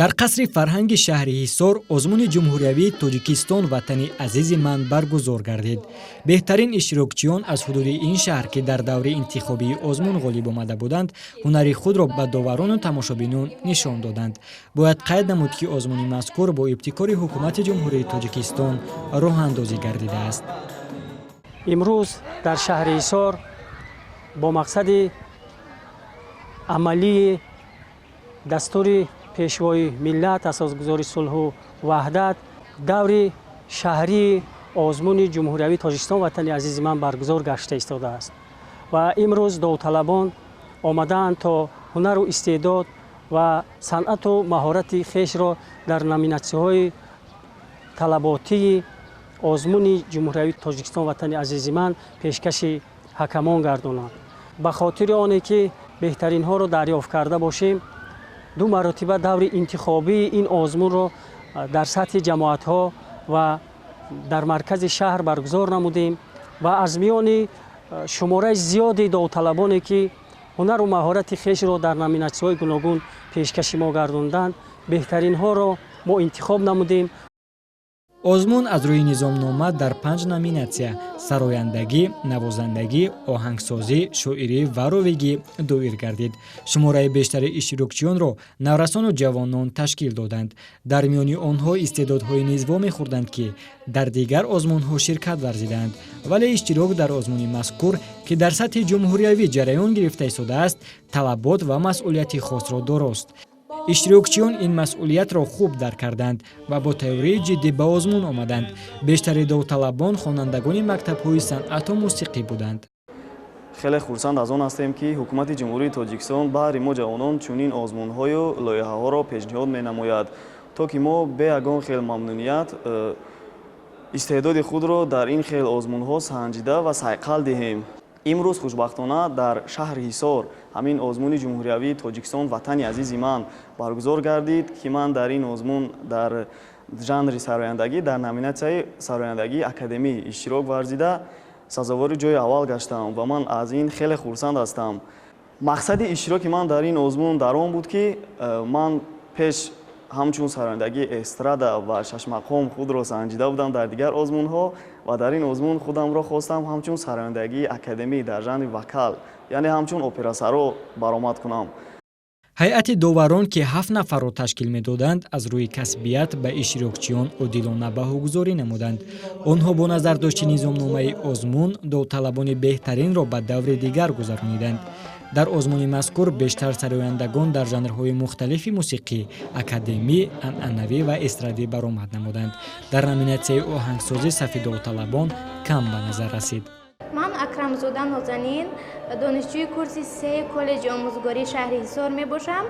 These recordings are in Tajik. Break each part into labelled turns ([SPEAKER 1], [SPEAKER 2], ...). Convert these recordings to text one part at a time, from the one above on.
[SPEAKER 1] Дар қасри фарҳанги шаҳри Ҳисор озмуни ҷумҳуриявии «Тоҷикистон – Ватани азизи ман» баргузор гардид. Беҳтарин иштирокчиён аз ҳудуди ин шаҳр, ки дар даври интихобии озмун ғолиб омада буданд, ҳунари худро ба доварону тамошобинон нишон доданд. Бояд қайд намуд, ки озмуни мазкур бо ибтикори Ҳукумати Ҷумҳурии Тоҷикистон роҳандозӣ гардидааст.
[SPEAKER 2] Имрӯз дар шаҳри Ҳисор бо мақсади амалии дастури Пешвои миллат, Асосгузори сулҳу ваҳдат, даври шаҳрии озмуни ҷумҳуриявии «Тоҷикистон – Ватани азизи ман» баргузор гашта истодааст ва имрӯз довталабон омадаанд, то ҳунару истеъдод ва санъату маҳорати хешро дар номинатсияҳои талаботии озмуни ҷумҳуриявии «Тоҷикистон – Ватани азизи ман» пешкаши ҳакамон гардонанд. Ба хотири оне ки беҳтаринҳоро дарёфт карда бошем, ду маротиба даври интихобии ин озмунро дар сатҳи ҷамоатҳо ва дар маркази шаҳр баргузор намудем ва аз миёни шумораи зиёди довталабоне, ки ҳунару маҳорати хешро дар номинатсияҳои гуногун пешкаши мо гардонданд, беҳтаринҳоро мо интихоб намудем.
[SPEAKER 1] Озмун аз рӯи низомнома дар панҷ номинатсия: сарояндагӣ, навозандагӣ, оҳангсозӣ, шоирӣ ва ровигӣ доир гардид. Шумораи бештари иштирокчиёнро наврасону ҷавонон ташкил доданд. Дар миёни онҳо истеъдодҳое низ вомехӯрданд, ки дар дигар озмунҳо ширкат варзиданд, вале иштирок дар озмуни мазкур, ки дар сатҳи ҷумҳуриявӣ ҷараён гирифта истодааст, талабот ва масъулияти хосро дорост. Иштирокчиён ин масъулиятро хуб дарк карданд ва бо тайёрии ҷиддӣ ба озмун омаданд. Бештари довталабон хонандагони мактабҳои санъату мусиқӣ буданд.
[SPEAKER 3] Хеле хурсанд аз он ҳастем, ки Ҳукумати Ҷумҳурии Тоҷикистон баҳри мо, ҷавонон, чунин озмунҳою лоиҳаҳоро пешниҳод менамояд, то ки мо бе ягон хел мамнуният истеъдоди худро дар ин хел озмунҳо санҷида ва сайқал диҳем. Имрӯз хушбахтона дар шаҳри Ҳисор ҳамин озмуни ҷумҳуриявии «Тоҷикистон – Ватани азизи ман» баргузор гардид, ки ман дар ин озмун дар жанри сарояндагӣ, дар номинатсияи сарояндагии академӣ иштирок варзида, сазовори ҷои аввал гаштам ва ман аз ин хеле хурсанд ҳастам. Мақсади иштироки ман дар ин озмун дар он буд, ки ман пеш ҳамчун сарояндагии эстрада ва шашмақом худро санҷида будам дар дигар озмунҳо ва дар ин озмун худамро хостам ҳамчун сарояндагии академӣ дар жанри вокал, яъне ҳамчун операсаро баромад кунам.
[SPEAKER 1] Ҳайати доварон, ки ҳафт нафарро ташкил медоданд, аз рӯи касбият ба иштирокчиён одилона баҳогузорӣ намуданд. Онҳо бо назардошти низомномаи озмун довталабони беҳтаринро ба даври дигар гузарониданд. Дар озмуни мазкур бештар сарояндагон дар жанрҳои мухталифи мусиқӣ: академӣ, анъанавӣ ва эстрадӣ баромад намуданд. Дар номинатсияи оҳангсозӣ сафи довталабон кам ба назар расид.
[SPEAKER 4] Ман Акрамзода Нозанин, донишҷӯи курси сеи коллеҷи омӯзгории шаҳри Ҳисор мебошам.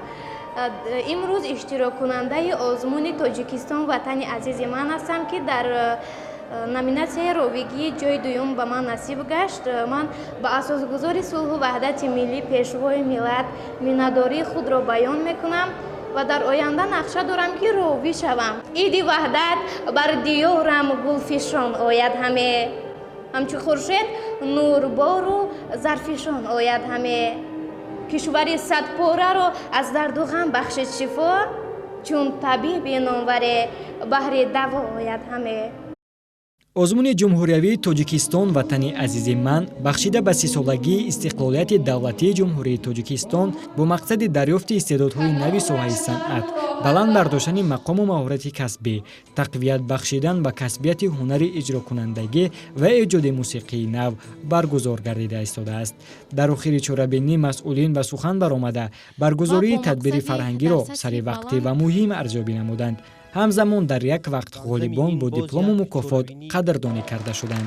[SPEAKER 4] Имрӯз иштироккунандаи озмуни «Тоҷикистон – Ватани азизи ман» ҳастам, ки дар номинатсияи ровигӣ ҷои дуюм ба ман насиб гашт. Ман ба Асосгузори сулҳу ваҳдати миллӣ, Пешвои миллат миннатдории худро баён мекунам ва дар оянда нақша дорам, ки ровӣ шавам. Иди ваҳдат бар диёрам гулфишон ояд ҳаме, ҳамчу хуршед нурбору зарфишон ояд ҳаме. Кишвари садпораро аз дарду ғам бахшид шифо, чун табиби номваре баҳри даво ояд ҳаме.
[SPEAKER 1] Озмуни ҷумҳуриявии «Тоҷикистон – Ватани азизи ман», бахшида ба 30-солагии истиқлолияти давлатии Ҷумҳурии Тоҷикистон, бо мақсади дарёфти истеъдодҳои нави соҳаи санъат, баланд бардоштани мақому маҳорати касбӣ, тақвият бахшидан ба касбияти ҳунари иҷрокунандагӣ ва эҷоди мусиқии нав баргузор гардида истодааст. Дар охири чорабинӣ масъулин ба сухан баромада, баргузории тадбири фарҳангиро саривақтӣ ва муҳим арзёбӣ намуданд. Ҳамзамон дар як вақт ғолибон бо диплому мукофот қадрдонӣ карда шуданд.